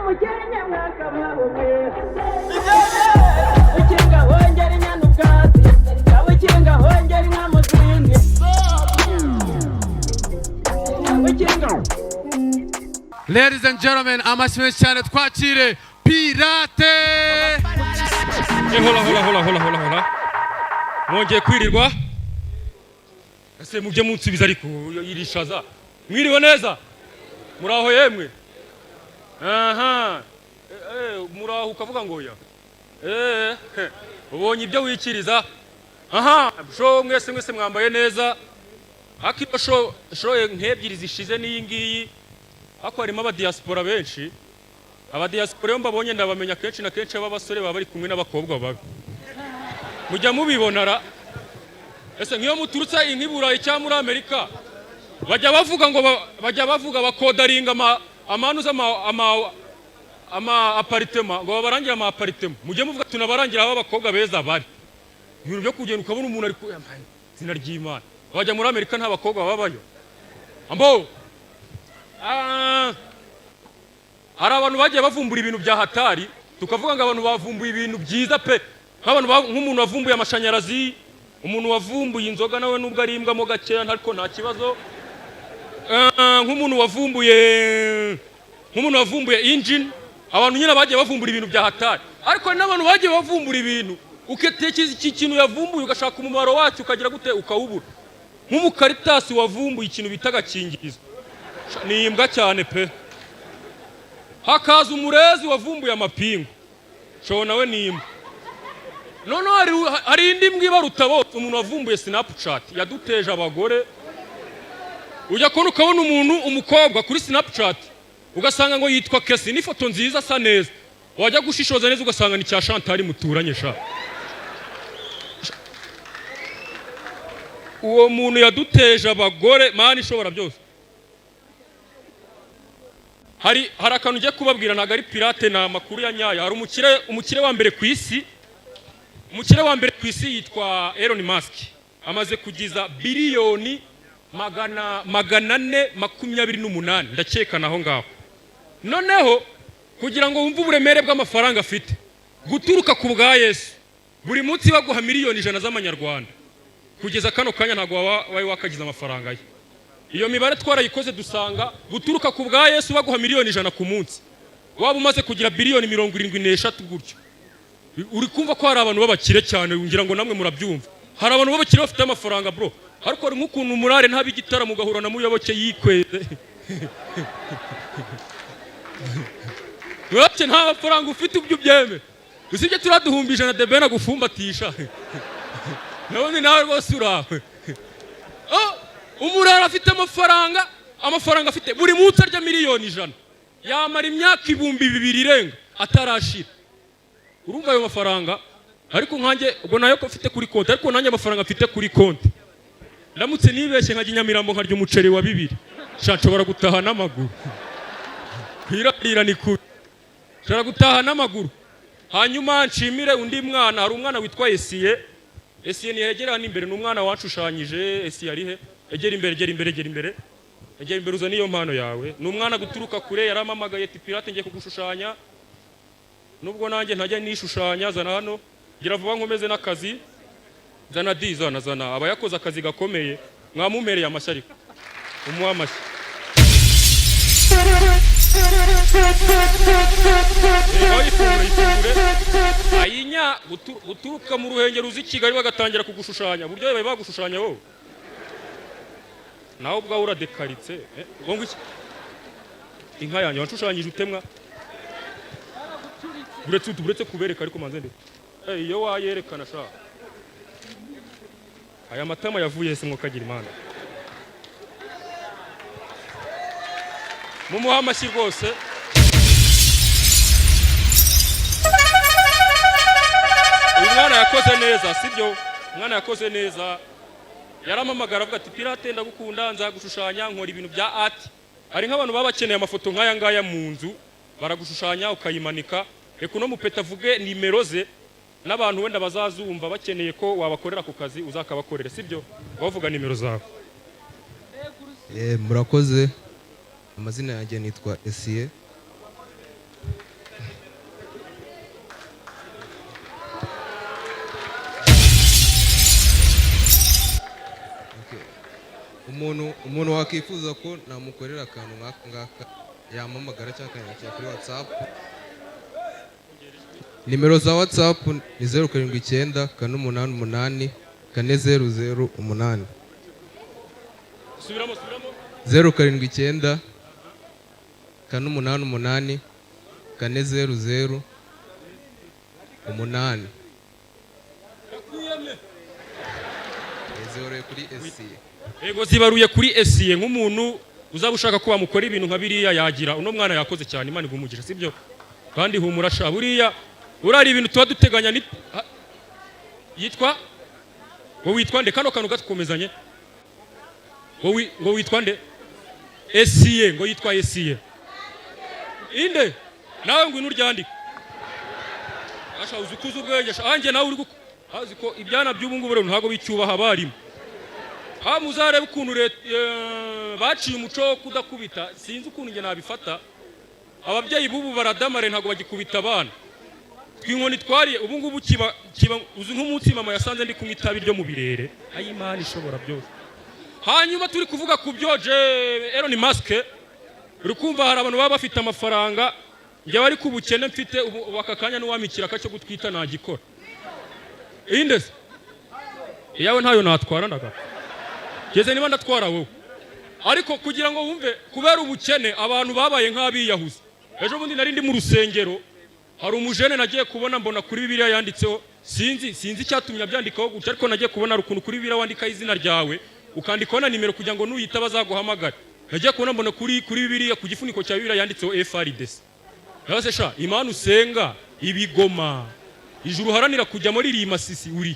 Umukenke mwakabaho mwe. Ukinga hongera inyana ubwatsi, ukinga hongera inka mu zindi, ukinga. Ladies and gentlemen, amashyi menshi cyane, twakire Pirate. Hola, hola, hola, hola, hola, hola! Mwongeye kwirirwa. Ese mujye munsubiza, ariko irishaza. Mwiriwe neza? Muraho yemwe? Aha. Muraho ukavuga ngo ya ubonye ibyo wikiriza. Aha, show mwese mwese mwambaye neza. Ariko show nk'ebyiri zishize n'iyi ngiyi, ariko harimo abadiaspora benshi. Abadiaspora iyo mbabonye ndabamenya. Kenshi na kenshi b'abasore baba bari kumwe n'abakobwa babi, mujya mubibona ra? Ese nk'iyo muturutse nk'i Burayi cyangwa muri Amerika, bajya bavuga ngo bajya bavuga bakodaringa ama amanuza ama appartement, ngo babarangire ama appartement. Mujye muvuga tunabarangira aho abakobwa beza bari. Ibintu byo kugenda ukabona umuntu ari izina ry'Imana, bajya muri Amerika nta bakobwa babayo. Ambo hari abantu bagiye bavumbura ibintu bya hatari, tukavuga ngo abantu bavumbuye ibintu byiza pe, nk'abantu nk'umuntu wavumbuye amashanyarazi, umuntu wavumbuye inzoga nawe nubwo ari imbwa mo gakeya ariko nta kibazo. Nk'umuntu wavumbuye engine. Abantu nyine bagiye bavumbura ibintu bya hatari, ariko hari n'abantu bagiye bavumbura ibintu ugatekereza iki kintu yavumbuye, ugashaka umumaro wacyo ukagira gute, ukawubura. Nk'umukaritasi wavumbuye ikintu bita agakingirizo ni imbwa cyane pe. Hakaza umurezi wavumbuye amapingu, shobo nawe ni imbwa. Noneho hari indi mbwa ibaruta bose, umuntu wavumbuye Snapchat yaduteje abagore. Ujya kubona ukabona umuntu, umukobwa kuri Snapchat, ugasanga ngo yitwa Kesi n'ifoto nziza, asa neza, wajya gushishoza neza ugasanga ni cya Chantal muturanye sha. Uwo muntu yaduteje abagore, Mana ishobora byose. Hari akantu ugiye kubabwira, ntabwo ari Pirate, ni amakuru ya nyayo. Hari umukire wa mbere ku isi. Umukire wa mbere ku isi yitwa Elon Musk, amaze kugiza biliyoni 428, ndakeka naho ngaho. Noneho kugira ngo wumve uburemere bw'amafaranga afite, guturuka ku bwa Yesu, buri munsi baguha miliyoni 100 z'amanyarwanda, kugeza kano kanya ntabwo waba wari wakagize amafaranga ye. Iyo mibare twarayikoze, dusanga guturuka ku bwa Yesu baguha miliyoni 100 ku munsi, waba umaze kugira biliyoni 73 gutyo. Uri kumva ko hari abantu b'abakire cyane, ngira ngo namwe murabyumva. Hari abantu b'abakire bafite amafaranga bro, ariko hari nk'ukuntu umurare ntaba igitaramo, ugahura na Muyoboke yikweze. Muyoboke, nta mafaranga ufite, ubyo ubyeme. Usibye turaduhumbi 100 debena gufumbatisha, nawe nawe rwose urawe. Oh, umurara afite amafaranga, amafaranga afite, buri munsi arya miliyoni 100, yamara imyaka 2000 irenga atarashira. Urumva ayo mafaranga? Ariko nkanjye ubwo nayo ko mfite kuri konti, ariko nanjye amafaranga mfite kuri konti, ndamutse nibeshye nkajya i Nyamirambo nkarya umuceri wa 2, sha nshobora gutaha n'amaguru. Kwirarira ni kubi, nshobora gutaha n'amaguru. Hanyuma nshimire undi mwana. Hari umwana witwa Esiye. Esiye ntiyegera hano imbere, ni umwana washushanyije. Esiye ari he? Egera imbere, egera imbere, egera imbere, egera imbere, uzane iyo mpano yawe. Ni umwana guturuka kure, yaramamagaye ati: "Pirate, ngiye kugushushanya," nubwo nanjye ntajya nishushanya. Zana hano, gira vuba nkomeze n'akazi. Zana di, zana, zana. Aba yakoze akazi gakomeye. Mwamumpereye amashyi, ariko umuhe amashyi. Ngaho yifungure, yifungure. Ayinya guturuka mu Ruhengeri uzi Kigali bagatangira kugushushanya, uburyo bari bagushushanya wowe nawe ubwawe uradekaritse. Ngo ngo iki? Inka yanjye wanshushanyije utemwa uretse kubereka, ariko manze ndetse iyo wayerekana sha. Aya matama yavuye se? Mwokagira Imana, mumuhe amashyi rwose. Uyu mwana yakoze neza, sibyo? Umwana yakoze neza. Yarampamagara avuga ati: "Pirate, ndagukunda, nzagushushanya, nkora ibintu bya art." Hari nk'abantu baba bakeneye amafoto nk'aya ngaya mu nzu, baragushushanya ukayimanika. Reka uno mupeta avuge nimero ze, n'abantu wenda bazazumva bakeneye ko wabakorera ku kazi, uzakabakorera, sibyo? Wavuga nimero zawe. Murakoze. Amazina yanjye nitwa Esiye. Umuntu wakwifuza ko namukorera akantu nk'aka ngaka yampamagara cyangwa akanyandikira kuri WhatsApp. Nimero za WhatsApp ni 0794884008. Subiramo, subiramo. 0794884008. Yakwiyamye. Zibaruye kuri esiye. Ego, zibaruye kuri esiye. Nk'umuntu uzaba ushaka ko bamukora ibintu nka biriya yagira uno mwana yakoze cyane, Imana iguha umugisha, sibyo? Kandi humura sha, buriya urari ibintu tuba duteganya ni yitwa ngo witwa nde? Kano kantu gatukomezanye ngo witwa nde? Esiye, ngo yitwa Esiye inde? Nawe ngwino uryandike. Asha, uzi ukuze ubwenge sha. Anjye nawe uri azi ko ibyana by'ubu ngubu rero ntabwo bicyubaha abarimu. Ha, muzarebe ukuntu leta baciye umuco wo kudakubita. Sinzi ukuntu njye nabifata. Ababyeyi b'ubu baradamare, ntabwo bagikubita abana. Twinkoni twariye ubu ngubu kiba kiba. Uzi nk'umunsi mama yasanze ndi kunywa itabi ryo mu birere? Ayi, Imana ishobora byose. Hanyuma turi kuvuga ku byo je Elon Musk, uri kumva hari abantu baba bafite amafaranga. Njyewe ariko ubukene mfite ubu aka kanya, n'uwamikira cyo gutwita nagikora. Inde se? Iyawe ntayo natwara, ndagapfa. Ngeze niba ndatwara wowe. Ariko kugira ngo wumve, kubera ubukene abantu babaye nk'abiyahuzi. Ejo bundi nari ndi mu rusengero, hari umujene nagiye kubona mbona kuri Bibiliya yanditseho, sinzi icyatumye abyandikaho gutya, ariko nagiye kubona hari ukuntu kuri Bibiliya wandikaho izina ryawe, ukandikaho na nimero kugira ngo nuyita bazaguhamagare. Nagiye kubona mbona kuri Bibiliya, ku gifuniko cya Bibiliya yanditseho FARDC. Nawe sha, Imana usenga ibigoma, ijuru uharanira kujya muri iri masisi uri.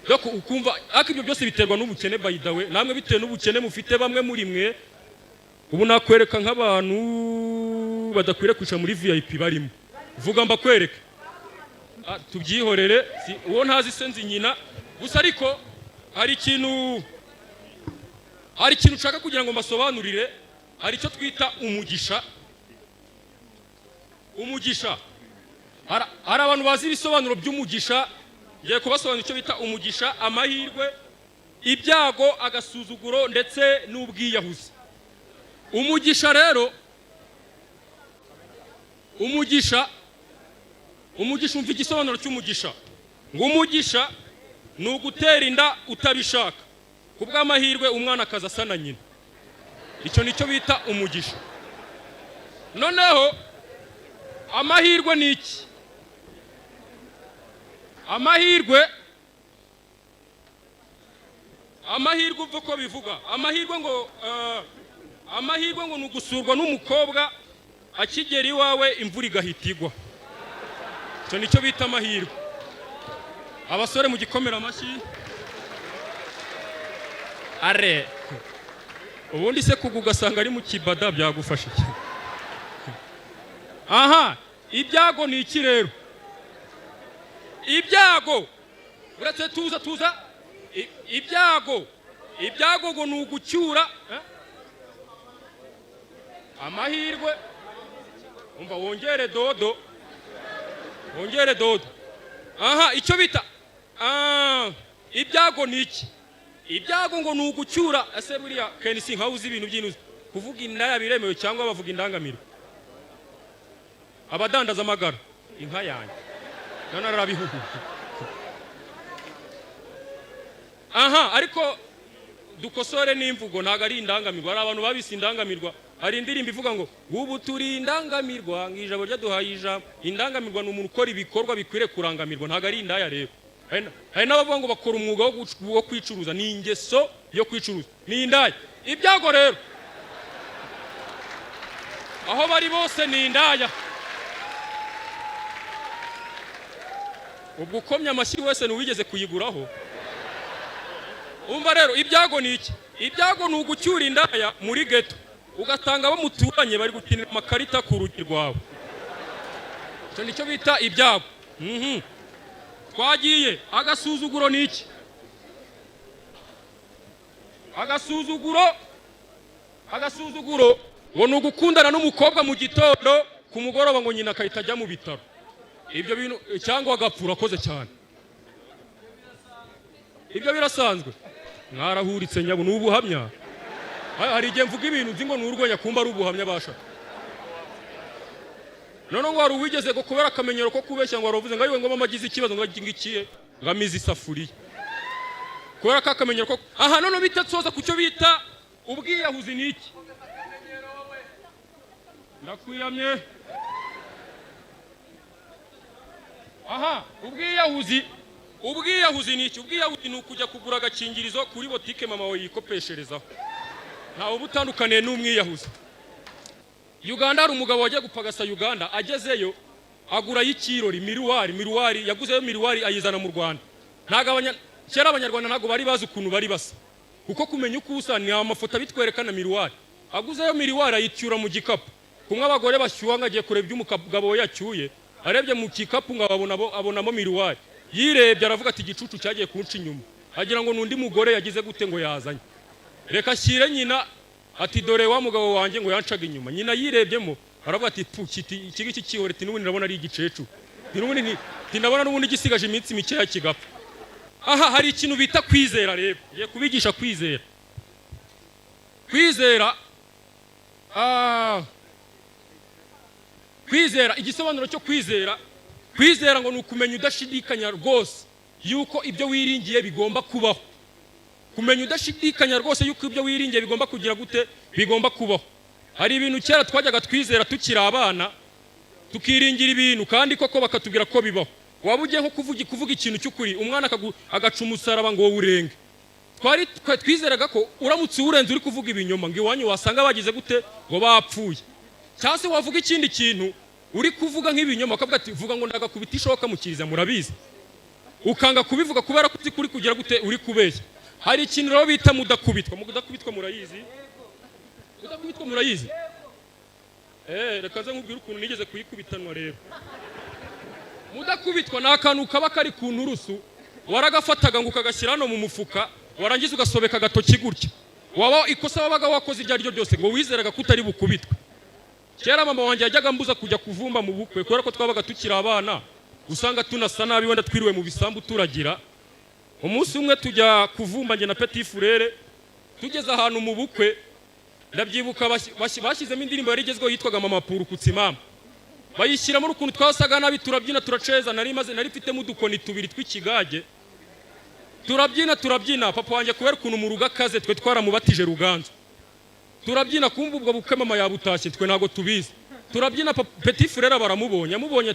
Doko ukumva ariko ibyo byose biterwa n'ubukene. By the way, namwe bitewe n'ubukene mufite, bamwe muri mwe ubu nakwereka nk'abantu badakwiriye kwicara muri VIP barimo. Vuga mbakwereke. Ah, tubyihorere, si uwo ntazi se nzi nyina gusa. Ariko hari ikintu nshaka kugira ngo mbasobanurire. Hari icyo twita umugisha. Umugisha, hari abantu bazi ibisobanuro by'umugisha. Ngiye kubasobanurira icyo bita umugisha, amahirwe, ibyago, agasuzuguro ndetse n'ubwiyahuzi. Umugisha rero, umugisha, umva igisobanuro cy'umugisha. Ngo umugisha ni ugutera inda utabishaka, ku bw'amahirwe umwana akaza asa na nyina. Icyo nicyo bita umugisha. Noneho amahirwe ni iki? Amahirwe, uva uko bivuga amahirwe, ngo amahirwe ngo ni ugusurwa n'umukobwa, akigera iwawe imvura igahita igwa. Icyo nicyo bita amahirwe. Abasore mu gikomera amashyi. Are ubundi se kugwa ugasanga ari mu kibada byagufasha iki? Aha, ibyago ni iki rero? Ibyago, uretse tuza tuza, ibyago ngo ni ugucyura, eh? Amahirwe, umva wongere dodo, wongere dodo. Aha, icyo bita ibyago ni iki? Ibyago ngo ni ugucyura. Ese buriya kenisi nkaho uzi ibintu by'inuzi, kuvuga indaya biremewe cyangwa bavuga indangamiro? Abadandaza amagara, inka yanjye none arabihuhu. Aha, ariko dukosore n'imvugo, ntabwo ari indangamirwa. Hari abantu babise indangamirwa. Hari indirimbo ivuga ngo ubu turi indangamirwa, ngo ijabo ryaduhaye ijambo. Indangamirwa ni umuntu ukora ibikorwa bikwiriye kurangamirwa, ntabwo ari indaya. Rero hari n'abavuga ngo bakora umwuga wo kwicuruza. Ni ingeso yo kwicuruza, ni indaya. Ibyago rero, aho bari bose ni indaya. Ubwo ukomye amashyi wese ni uwigeze kuyiguraho. Umva rero, ibyago ni iki? Ibyago ni ugucyura indaya muri geto, ugatanga abo muturanye bari gukinira amakarita ku rugi rwawe. Icyo nicyo bita ibyago. Twagiye, agasuzuguro ni iki? Agasuzuguro ngo ni ugukundana n'umukobwa mu gitondo, ku mugoroba ngo nyina akahita ajya mu bitaro. Ibyo bintu, cyangwa agapfa. Urakoze cyane. Ibyo birasanzwe, mwarahuritse nyabu, ni ubuhamya. Hari igihe mvuga ibintu nzi ngo ni urwenya, kumba ari ubuhamya basha. Noneho ngo hari uwigeze ngo kubera akamenyero ko kubeshya, ngo waravuze ngo ayiwe, ngo mama agize ikibazo, ngo ngikiye ngo amize isafuriya, kubera ko akamenyero ko aha. Noneho bita tsoza ku cyo bita ubwiyahuzi. Ni iki? Ndakwiyamye. Aha, ubwiyahuzi ni iki? Ubwiyahuzi ni ukujya kugura agakingirizo kuri botike mama wawe yikopesherezaho. Ntawe uba utandukaniye n'umwiyahuzi. Uganda hari umugabo wagiye gupagasa Uganda, agezeyo agurayo ikirori, miruwari. Miruwari yaguzeyo, miruwari ayizana mu Rwanda. Ntabwo kera Abanyarwanda ntabwo bari bazi ukuntu bari basa, kuko kumenya uko usa ni amafoto abitwereka na miruwari. Aguzeyo miruwari, ayicyura mu gikapu kumwe abagore bashyuha, ngo agiye kureba ibyo umugabo we yacyuye. Arebye mu gikapu ngo abonamo miruwari, yirebye aravuga ati: "Igicucu cyagiye kunca inyuma." Agira ngo ni undi mugore yagize gute ngo yazanye, reka ashyire nyina, ati: "Dore wa mugabo wanjye ngo yancaga inyuma." Nyina yirebyemo aravuga ati: "Pu, kiti iki ngiki kihore." Ati: "N'ubundi ndabona ari igicecuru." Ati: "N'ubundi ndabona n'ubundi gisigaje iminsi mikeya kigapfa." Aha hari ikintu bita kwizera. Rero ngiye kubigisha kwizera. Kwizera, kwizera, igisobanuro cyo kwizera: kwizera ngo ni ukumenya udashidikanya rwose yuko ibyo wiringiye bigomba kubaho. Kumenya udashidikanya rwose yuko ibyo wiringiye bigomba kugira gute? Bigomba kubaho. Hari ibintu kera twajyaga twizera tukiri abana, tukiringira ibintu kandi koko bakatubwira ko bibaho. Waba ugiye nko kuvuga ikintu cy'ukuri, umwana agaca umusaraba ngo urenge. Twari twizeraga ko uramutse uwurenze uri kuvuga ibinyoma, ngo iwanyu wasanga bagize gute? Ngo bapfuye. Cyangwa se wavuga ikindi kintu uri kuvuga nk'ibinyoma, bakavuga ati: "Vuga ngo ndagakubita ishoka mu kiriza." Murabizi, ukanga kubivuga kubera ko uzi kuri kugira gute? Uri kubeshya. Hari ikintu rero bita mudakubitwa. Mudakubitwa murayizi? Mudakubitwa murayizi? Reka nze nkubwire ukuntu nigeze kuyikubitanwa. Rero mudakubitwa ni akantu kaba kari ku nturusu, waragafataga ngo ukagashyira hano mu mufuka, warangiza ugasobeka agatoki gutya. Waba ikosa wabaga wakoze iryo ari ryo ryose, ngo wizeraga ko utari bukubitwe. Kera mama wanjye yajyaga ambuza kujya kuvumba mu bukwe, kubera ko twabaga tukiri abana, usanga tunasa nabi, wenda twiriwe mu bisambu turagira. Umunsi umwe tujya kuvumba njye na petit frère, tugeze ahantu mu bukwe, ndabyibuka, bashyizemo indirimbo yari igezweho yitwaga "Mama Purukutse Mama", bayishyiramo ukuntu twasaga nabi, turabyina, turaceza. Nari maze nari mfitemo udukoni tubiri tw'ikigage, turabyina, turabyina. Papa wanjye kubera ukuntu mu rugo akaze, twe twaramubatije Ruganzu, turabyina. Kumva ubwo bukwe mama yabutashye, twe ntabwo tubizi. Turabyina, petit frère baramubonye, amubonye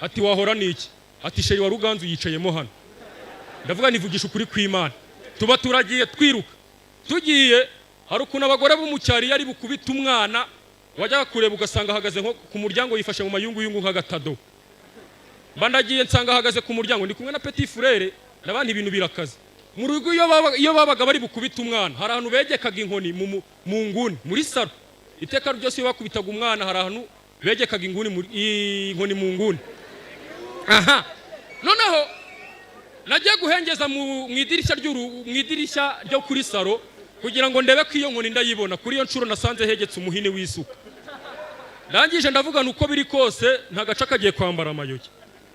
ati: "Wahora niki?" Ati: "Chéri wa Ruganzu yicayemo hano." Ndavuga nivugisha ukuri kw'Imana. Tuba turagiye twiruka, tugiye. Hari ukuntu abagore bo mu cyaro, iyo ari bukubite umwana, wajyaga kureba ugasanga ahagaze nko ku muryango, yifashe mu mayunguyungu nk'agatado. Mba ndagiye, nsanga ahagaze ku muryango, ndi kumwe na petit frère n'abandi, ibintu birakaze. Mu rugo iyo babaga bari bukubite umwana, hari ahantu begekaga inkoni mu nguni muri saro. Iteka ryose iyo bakubitaga umwana, hari ahantu begekaga inkoni mu nguni. Aha noneho nagiye guhengeza mu idirishya ryo kuri saro kugira ngo ndebe ko iyo nkoni ndayibona. Kuri iyo nshuro nasanze hegetse umuhini w'isuka. Ndangije ndavuga uko biri kose nta gace kagiye kwambara amayogi.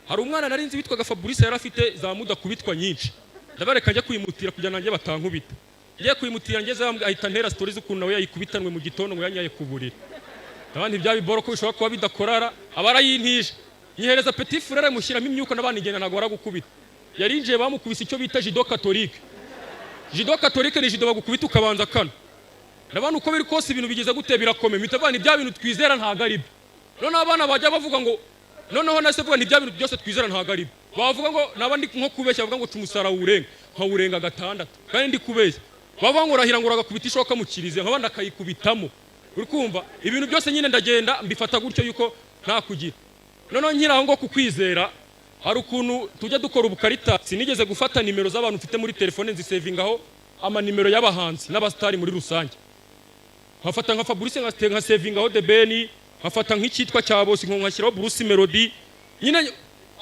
Hari umwana nari nzi witwaga Fabrice, yari afite za mudakubitwa nyinshi. Ndabareka njya kuyimutira kugira nanjye batankubita. Ngiye kuyimutira, ngeze ahita antera story z'ukuntu nawe yayikubitanwe mu gitondo, ngo yanyaye ku buriri. Abandi bya biboro ko bishobora kuba bidakorara, aba arayintije, nyihereza petit frère, mushyiramo imyuka n'abandi, ngenda ntabwo baragukubita. Yarinjiye, bamukubise icyo bita judo catholique. Judo catholique ni judo bagukubita ukabanza kano. Ndabona uko biri kose ibintu bigeze gute? Birakomeye. Mpita mvuga nti bya bintu twizera ntabwo ari byo. Noneho abana bajya bavuga ngo, noneho nase vuga nti bya bintu byose twizera ntabwo ari byo. Bavuga ngo naba ndi nko kubeshya, bavuga ngo ca umusaraba uwurenga, nkawurenga gatandatu kandi ndi kubeshya. Bavuga ngo urahira ngo uragakubita ishoka mu kiriziya, nkabandi akayikubitamo. Uri kumva, ibintu byose nyine ndagenda mbifata gutyo yuko nta kugira. Noneho nkiri aho ngo kukwizera, hari ukuntu tujya dukora ubukarita. Sinigeze gufata nimero z'abantu mfite muri telefone nzisevingaho amanimero y'abahanzi n'abasitari muri rusange. Nkafata nka Fabrice nkasevingaho The Ben, nkafata nk'icyitwa cya Bose nkashyiraho Bruce Melody. Nyine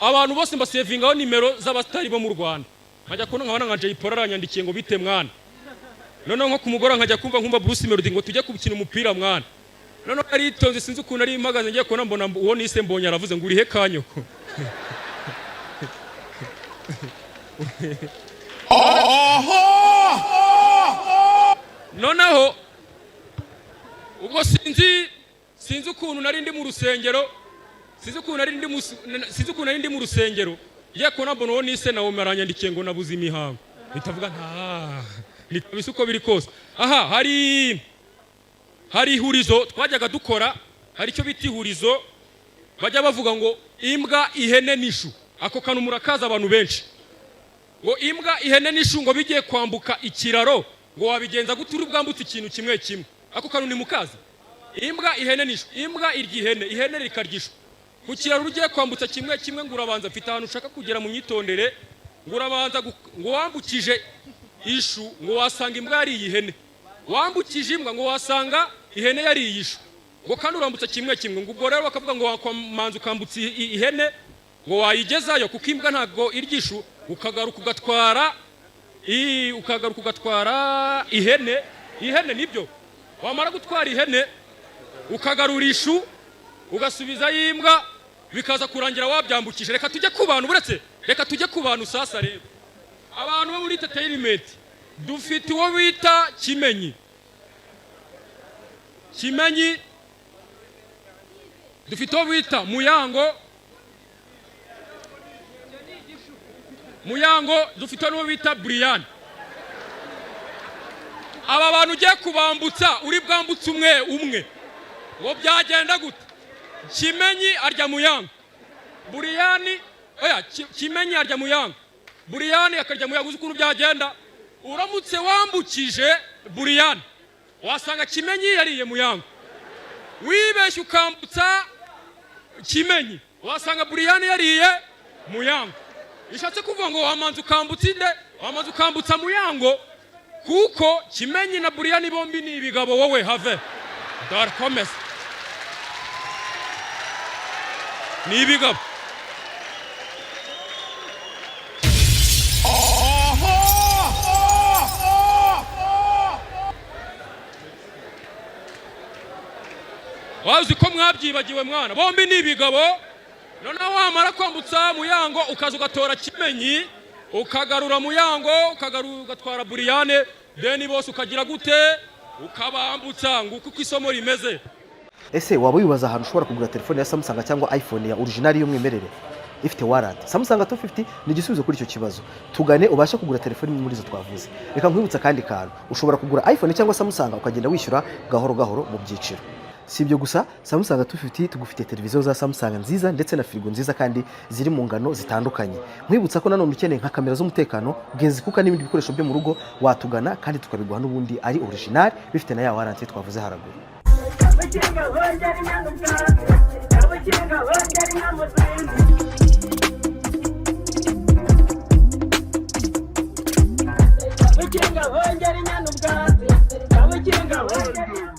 abantu bose mbasevingaho nimero z'abasitari bo mu Rwanda. Nkajya kubona nkabona nka Jay Polly aranyandikiye ngo: "Bite mwana?" Noneho nko ku mugoroba nkajya kumva nkumva Bruce Melody ngo: "Tujye gukina umupira mwana." Noneho aritonze, sinzi ukuntu ari mpagaze, ngiye kubona mbona uwo nise Mbonye aravuze ngo: "Urihe kanyoko?" Noneho Ubwo sinzi ukuntu nari ndi mu rusengero, sinzi ukuntu nari ndi mu rusengero, ngiye kubona mbona uwo nise Nawomi aranyandikiye ngo nabuze imihango. Mpita nta ni kabisa uko biri kose. Aha hari ihurizo twajyaga dukora, hari icyo bita ihurizo, bajya bavuga ngo imbwa, ihene n'ishu. Ako kantu murakaza abantu benshi, ngo imbwa, ihene n'ishu ngo bigiye kwambuka ikiraro, ngo wabigenza gute uri bwambutse ikintu kimwe kimwe? Ako kantu ni mukazi. Imbwa, ihene n'ishu. Imbwa irya ihene, ihene rikarya ishu. Ku kiraro ugiye kwambutsa kimwe kimwe, ngo urabanza, mfite ahantu ushaka kugera mu myitondere, ngo urabanza ngo wambukije ishu ngo wasanga imbwa yariye ihene, wambukije imbwa ngo wasanga ihene yariye ishu, ngo kandi urambutsa kimwe kimwe. Ngo ubwo rero bakavuga ngo wamanza ukambutsa ihene, ngo wayigezayo, kuko imbwa ntabwo irya ishu, ukagaruka ugatwara ihene. Ihene nibyo, wamara gutwara ihene ukagarura ishu, ugasubizayo imbwa, bikaza kurangira wabyambukije. Reka tujye ku bantu, buretse reka tujye ku bantu. Sasa rero abantu bo muri entertainment, dufite uwo bita Kimenyi. Kimenyi, dufite uwo bita Muyango. Muyango, dufite n'uwo bita Brian. Aba bantu ugiye kubambutsa, uri bwambutse umwe umwe, ngo byagenda gute? Kimenyi arya Muyango, Buriyani, oya, Kimenyi arya Muyango, Buriyani akarya Muyango. Uzi ukuntu byagenda? Uramutse wambukije Buriyani wasanga Kimenyi yariye Muyango, wibeshye ukambutsa Kimenyi wasanga Buriyani yariye Muyango. Bishatse kuvuga ngo wamanza ukambutsa inde? Wamanza ukambutsa Muyango, kuko Kimenyi na Buriyani bombi ni ibigabo. Wowe have dore komeza, ni ibigabo. Wazi ko mwabyibagiwe mwana, bombi ni ibigabo. Noneho wamara kwambutsa Muyango ukaza ugatora Kimenyi, ukagarura Muyango, ugatwara Buriyane, deni bose ukagira gute? Ukabambutsa. Nguko uko isomo rimeze. Ese waba wibaza ahantu ushobora kugura telefone ya Samsung cyangwa iPhone ya original y'umwimerere ifite warranty? Samsung 250 ni igisubizo kuri icyo kibazo. Tugane ubashe kugura telefone imwe muri izo twavuze. Reka nkwibutsa akandi kantu: ushobora kugura iPhone cyangwa Samsung ukagenda wishyura gahoro gahoro mu byiciro. Si ibyo gusa, Samsung 250 tugufitiye televiziyo za Samsung nziza ndetse na firigo nziza kandi ziri mu ngano zitandukanye. Nkwibutsa ko nanone ukeneye nka kamera z'umutekano, gas cooker n'ibindi bikoresho byo mu rugo, watugana kandi tukabiguha n'ubundi ari original, bifite na ya warranty twavuze haraguru. Abakinga bongera inyana ubwatsi, abakinga bongera inka mu zindi. Abakinga bongera inyana ubwatsi, abakinga bongera.